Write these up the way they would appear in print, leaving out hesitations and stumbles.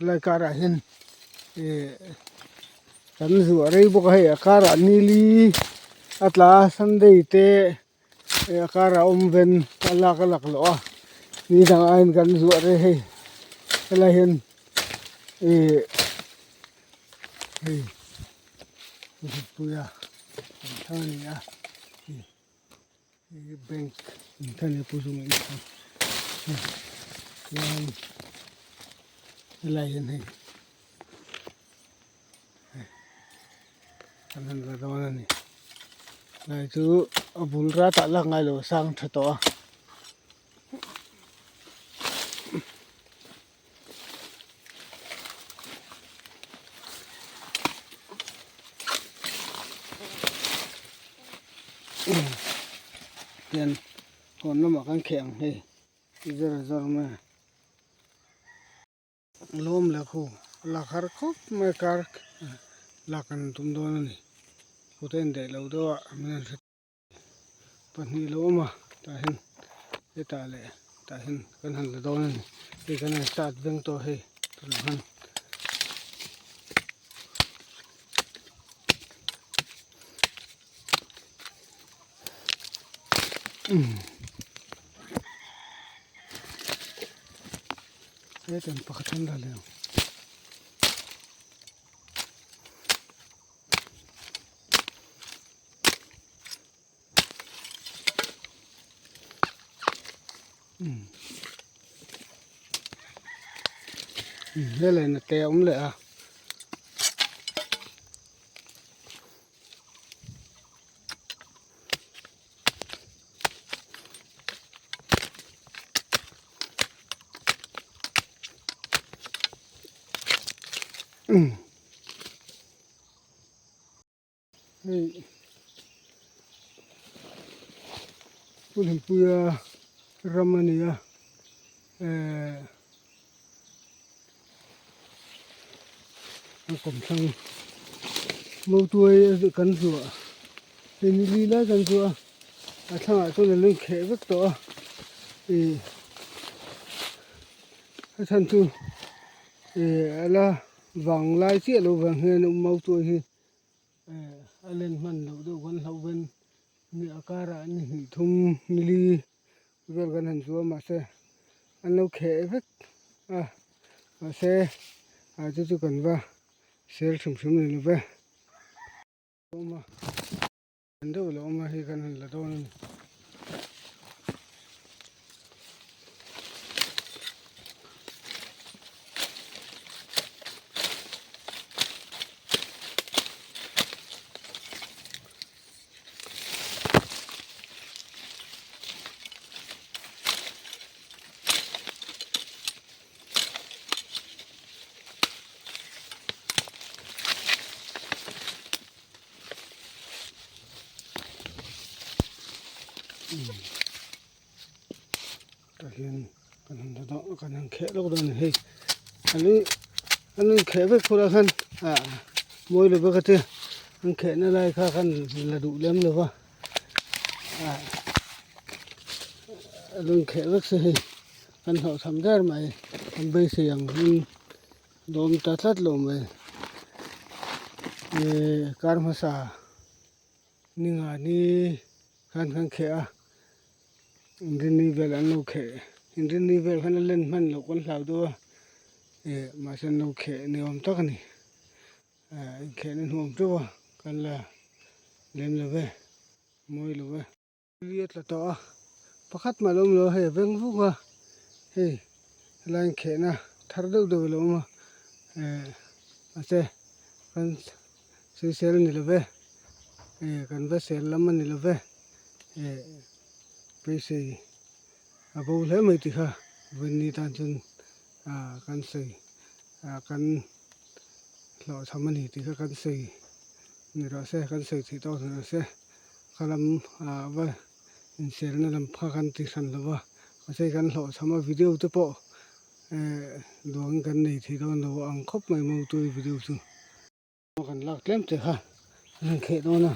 Helai karah hian ih kan zuah rei bawk a hei a karah nili a tla a sunday te ih a karah awm ven a lak a lak loh a ni dang aiin kan zuah rei hei helai hian ih hei zukpuia an thlang a ni a ih bank in thlang a ni pu zunga in thlang chuan helai hian hei kan han la dawn a ni helai chu a bul rat ah lak ngailo a sang tha tawh a. Hian kawn lamah kan kheh ang hei zar zar mai a lawm leh khu lak har khawp mai kar lak an tum dawn a ni kut a indaih lo deuh a min han hre pahnih lo awm a tah hian hetah leh tah hian kan han la dawn a ni hei kan han start veng tawh hei tunah khan. Hetan pakhat an la leh ang. Helai na te a awm leh a. Hei Pu Hlimpuia ram a ni a. Ehh a kawmthlang mautuai kan zuah hei ni li lai kan zuah a a thlangah chuan a lo inkheh vek tawh a ih a chhan chu ih a la vang lai chiah lo vang hian mautuai hi eh a len hman loh deuh kan hlauh ven ni a karah ni hnih thum ni li vel kan han zuam mahse an lo kheh vek a mahse ah chu chu kan va sel hrim hrim ni lo ve awm a an deuh lo awm a hei kan han la dawn a ni. Tah hian kan han la dawn kan han kheh lawk dawn a ni hei an in kheh vek khawlh ah khan ah mawi lo bawk a tia an khehna lai kha khan la duh lem lo va ah an in kheh vek se hei kan hlawhchham der mai kan beisei ang in dawm ta tlat lo mai eh kar hmasa ni nga ni khan kan kheh a inrinni vel an lo kheh inrinni vel khan a len hman loh kan hlau deuh a eh mahse an lo kheh ni awm tak a ni eh inkhehna hnuam teuh a kan la lem lo ve mawi lo ve. Li a tla tawh a pakhat mah a lo awm lo a hei a veng vuk a hei helai inkhehna thar deuh deuh a lo awm a eh mahse kan sawisel a ni lo ve eh kan va sel lam a ni lo ve eh beisei a bo hle mai tih kha vawiin tan chuan ah kan sawi ah kan hlawhchham a ni tih kha kan sawi ni rawh se kan sawi theih tawk ni rawh se. Ka lam ah va inselna lam kha kan ti hran lo va, mahse kan hlawhchham a video te pawh eh duangin kan nei thei dawn lo ang khawp mai motui video chu. Kan lak tlem che kha an han kheh dawn a.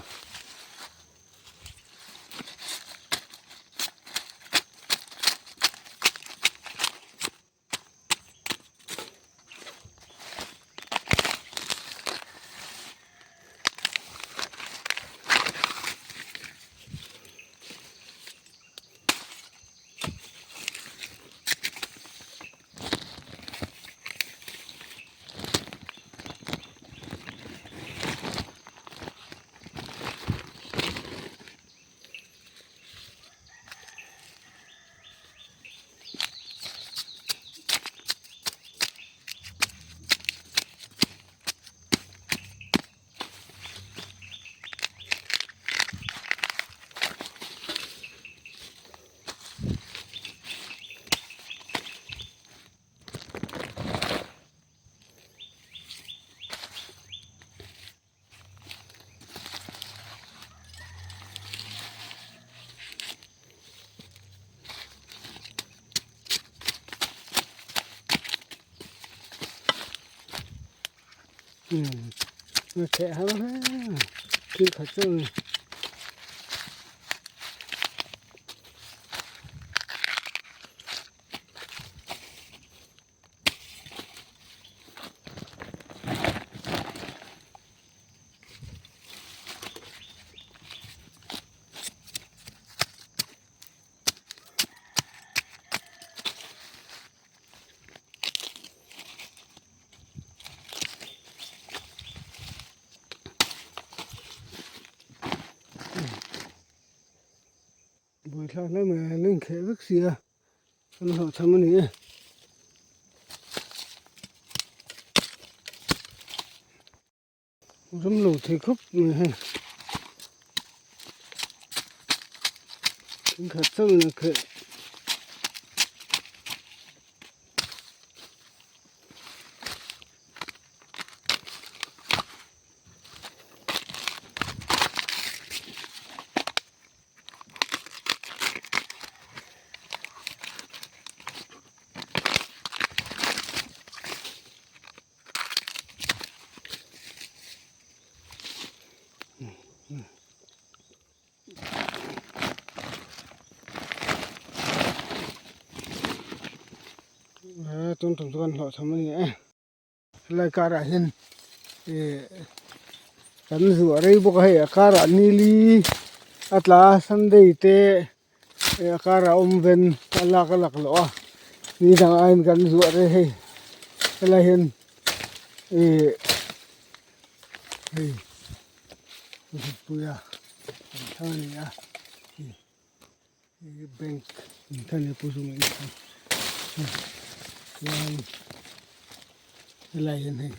Umm a kheh har hle a thil khat chu a ni. Buaithlak hle mai a leng kheh vek si a kan hlawhchham a ni e. Ram lo thei khawp mai hei thingkhat chauhin a kheh. tun tum chu kan hlawhchham a ni e. Helai karah hian ih kan zuah rei bawk a hei a karah nili a tla a sunday te ih a karah awm ven a lak a lak loh a ni dang aiin kan zuah rei hei helai hian ih hei zukpuia an thlang a ni a ih ih bank inthlan hi pu zung in chuan helai hian hei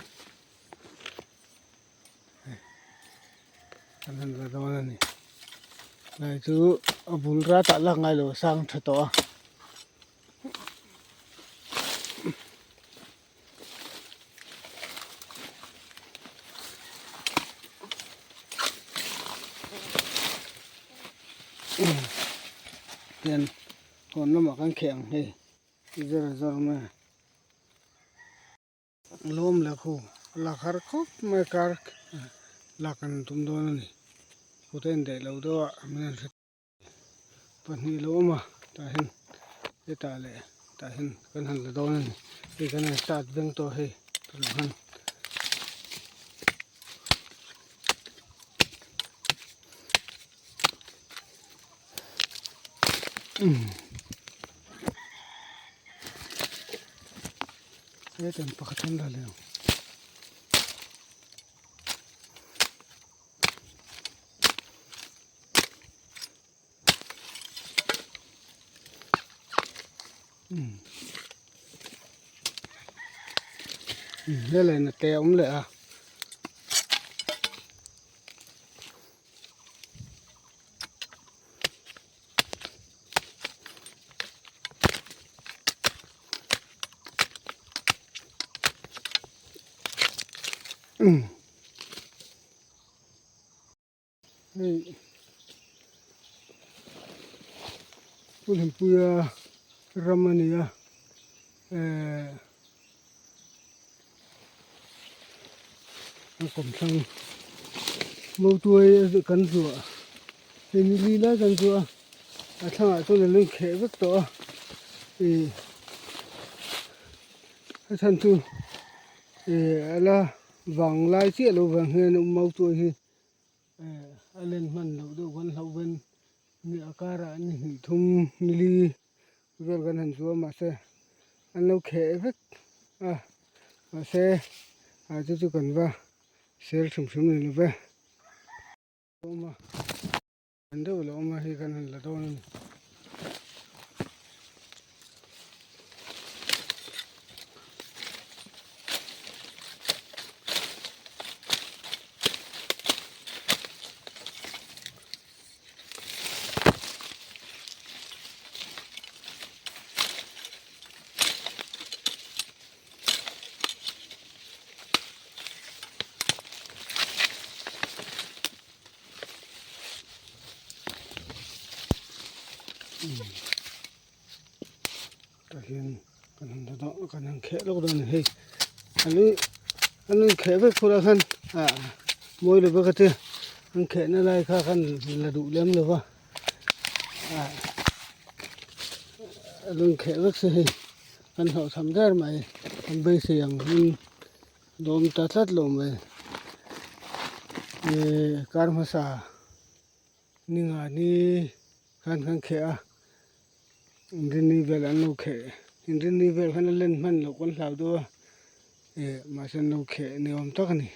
kan han la dawn a ni helai chu a bul ratah lak ngailo a sang tha tawh a. Hian kawn lamah kan kheh ang hei zar zar mai a lawm leh khu a lak har khawp mai kar lak an tum dawn a ni kut a indaih lo deuh a min han hre pahnih lo awm a tah hian hetah leh tah hian kan han la dawn a ni hei kan han start veng tawh hei tunah khan. Hetan pakhat an la leh ang. Helai na te a awm leh a. Hei Puhlimpuia ram a ni a ehh a kawmthlang mautuai kan zuah hei ni li lai kan zuah a a thlangah chuan a lo inkheh vek tawh a ih a chhan chu ih a la vang lai chiah lo vang hian mautuai hi eh a len hman loh deuh kan hlauh ven ni a karah ni hnih thum ni li vel kan han zuam mahse an lo kheh vek a mahse ah chu chu kan va sel hrim hrim ni lo ve awm a an deuh lo awm a hei kan han la dawn a ni. Tah hian kan han la kan han kheh lawk dawn a ni hei a lui a lui kheh vek phurh ah khan ah mawi lo vek a che an khehna lai kha khan la duh lem lo va ah a lui kheh vek se hei kan hlawhchham der mai kan beisei ang in lawm ta tlat lo mai eh kar hmasa ni nga ni khan kan kheh a inrinni vel an lo kheh inrinni vel khan a len hman loh kan hlau deuh a eh mahse an lo kheh ni awm tak a ni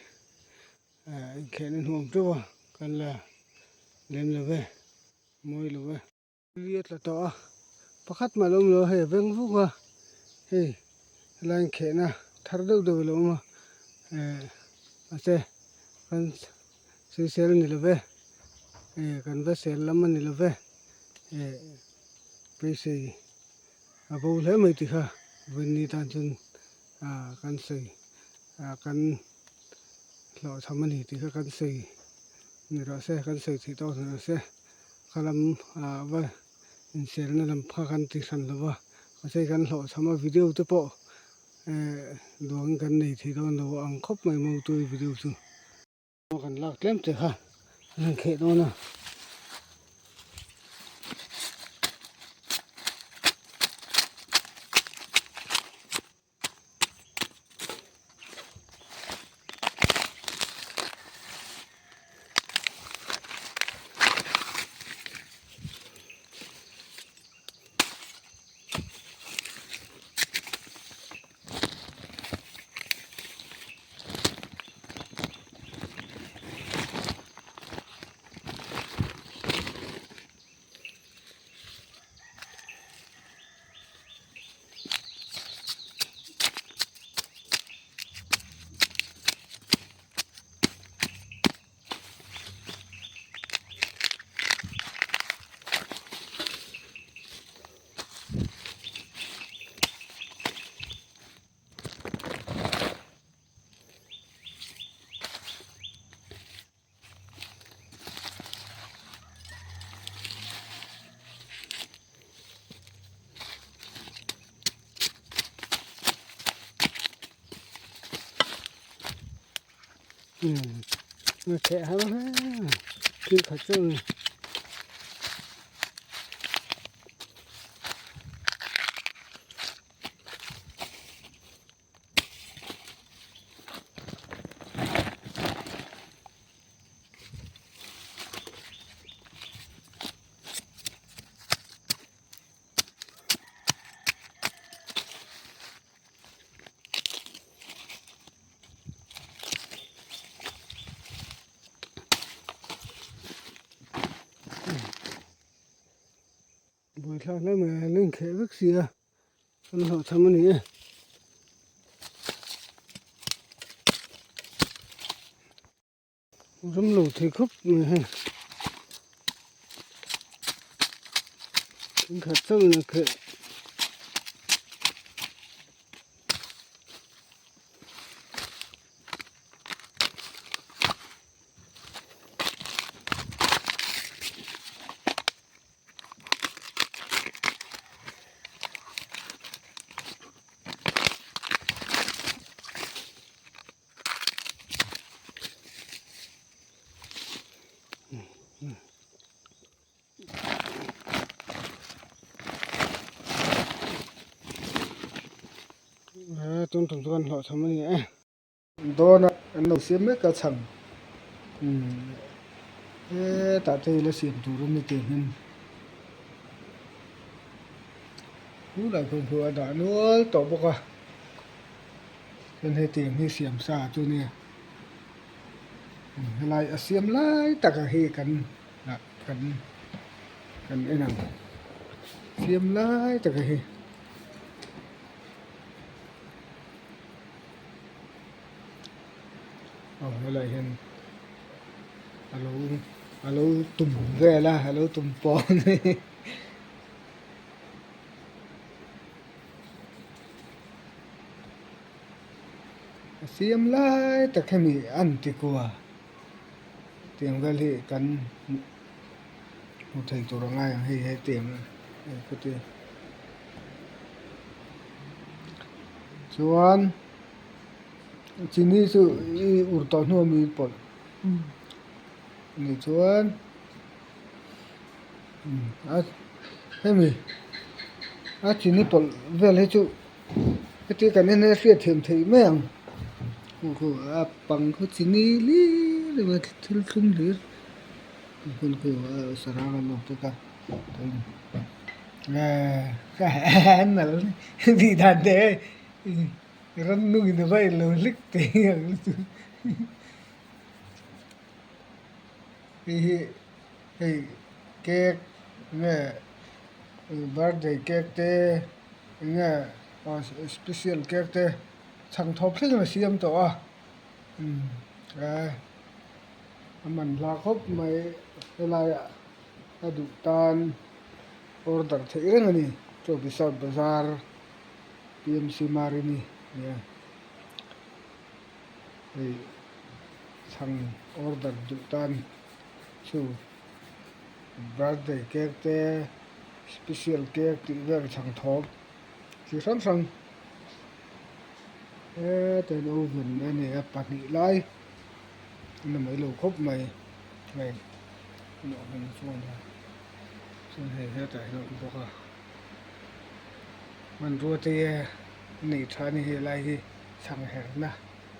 eh inkhehna hnuam teuh a kan la lem lo ve mawi lo ve. Li a tla tawh a pakhat mah a lo awm lo a hei a veng vuk a hei helai inkhehna thar deuh deuh a lo awm a eh mahse kan sawisel a ni lo ve eh kan va sel lam a ni lo ve eh beisei a bo hle mai tih kha vawiin tan chuan ah kan sawi ah kan hlawhchham a ni tih kha kan sawi ni rawh se kan sawi theih tawk ni rawh se. Kha lam ah va inselna lam kha kan ti hran lo va, mahse kan hlawhchham a video te pawh eh duangin kan nei thei dawn lo ang khawp mai motui video chu. Kan lak tlem che kha an han kheh dawn a. Umm a kheh har hle a thil khat chu a ni. Buaithlak hle mai a leng kheh vek si a kan hlawhchham a ni e. Ram lo thei khawp mai hei thingkhat chauh in a kheh. Tun tum chuan hlawhchham a ni e. Dawn a an lo siam mek a chhan hetah te hi la siam tur a ni tih hmin tunah khawn khu a dah nual tawh bawk a. Chuan hetiang hi siam sa chu nia helai a siam lai takah hi kan ah kan kan en ang siam lai takah hi. Aw helai hian alo alo tum vel a alo tum pawn. A siam lai tak hemi an ti kua tiang vel hi kan hmu thei tur a ngai ang hei hetiang khawti chuan chini chu i ur tawh hnu ami pawlh ni chuan. Hemi a chini pawlh vel hi chu heti kan en hian a hriat thiam theih mai ang a pang khu chini hlir emaw thil thlum hlir hun khu sarang an awm bawk a tih dan te rannung in a va ilo hlek thei ang chu. Hei hi hei cake nge birthday cake te enge special cake te chhang thawp thleng a siam tawh a umm a man hla khawp mai helaiah a duh tan order theih reng a ni chaw Vishal bazar P M C Marini nia hei. Chhang order duh tan chu birthday cake te special cake tih vel chhang thawm chi hrang hrang hetah hian oven a nei a pahnih lai a ni mai lo khawp mai hei oven chuan chuan hei hetah hian a awm bawk a hmanrua te nei tha a ni helai hi chhang herna.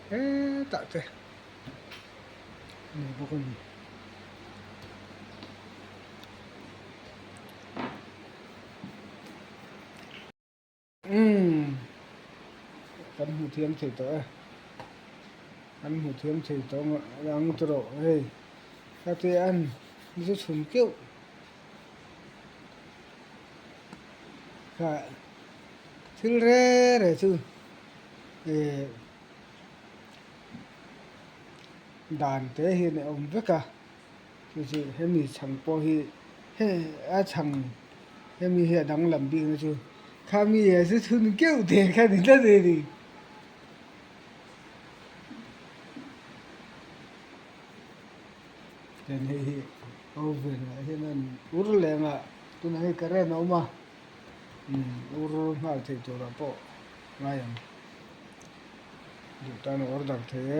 Hetah te ni bawk a ni. Umm kan hmu thiam thei tawh e kan hmu thiam thei tawh ang tawh hei heti an zu chhun keuh kha thil re re chu. Ih dan te hian a awm vek a chu chu hemi chhang pawh hi he a chhang hemi hi a danglam bik na chu khami a zu chhun keuh te kha ni tlat a ni. Chuan hei hi oven ah hian an ur leh ang a tunah hei current a awm a ur nghal theih turah pawh. Ngai ang. Duh tan a order thei e.